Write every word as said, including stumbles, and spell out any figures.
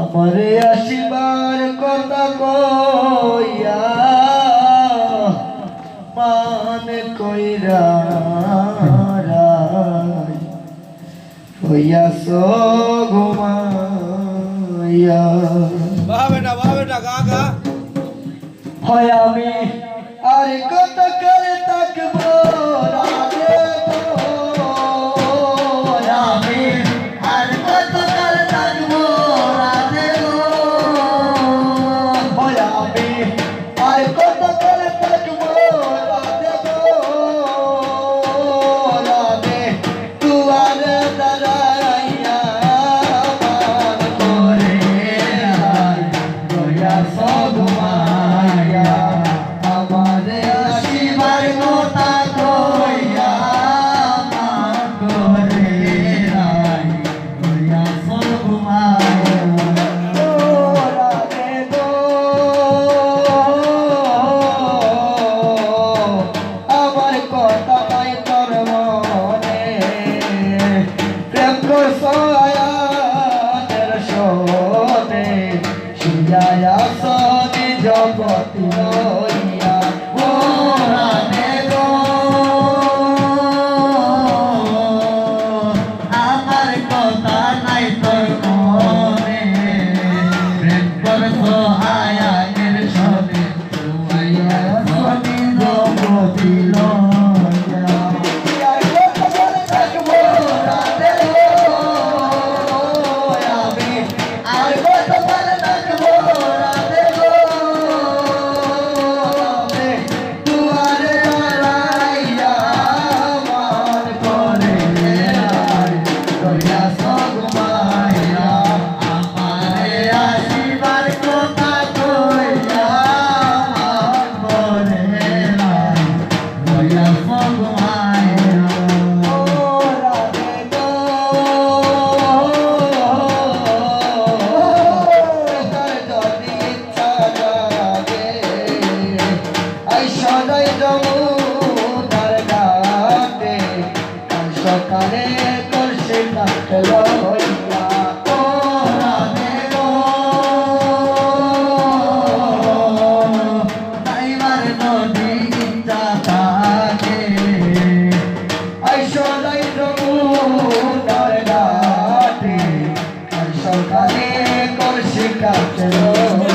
আমারে আসিবার কথা কইয়া মান কইরা রাই রইয়াছ ঘুমাইয়া। বাহ বেটা, বাহ বেটা, গা, গা। হয় আমি আর কতকাল থাকবো রাধে গো? আমি আর কতকাল থাকবো রাধে গো? হয় আমি আর কতকাল থাকবো রাধে গো? রাধে দুয়ারে দাঁড়াইয়া মান করে রইয়াছ ঘুমাইয়া। আমারে আসিবার কথা কইয়া মান করে রইয়াছ ঘুমাইয়া। ও রাধে গো, আমার কথা নাই তোর মনে, প্রেম করছ আয়ানের সনে, শুইয়া আছ নিজ পতি লইয়া। ও রাধে গো, আমার কথা নাই তোর মনে, প্রেম করছ আয়ানের সনে, শুইয়া আছ নিজ পতি লইয়া। আর কতকাল থাকবো রাধে গো? দুয়ারে দাঁড়াইয়া মান করে রইয়াছ ঘুমাইয়া। আমারে আসিবার কথা কইয়া মান করে রইয়াছ ঘুমাইয়া। ও রাধে গো, তার যদি ইচ্ছা জাগে, আইসো নাই যমুনার ঘাটে, কাল সকালে কলসি কাঁধে লইয়া। ও রাধে গো, যাইবার যদি ইচ্ছা থাকে, আইসো নাই যমুনার ঘাটে, কাল সকালে কলসি কাঁধে লইয়া।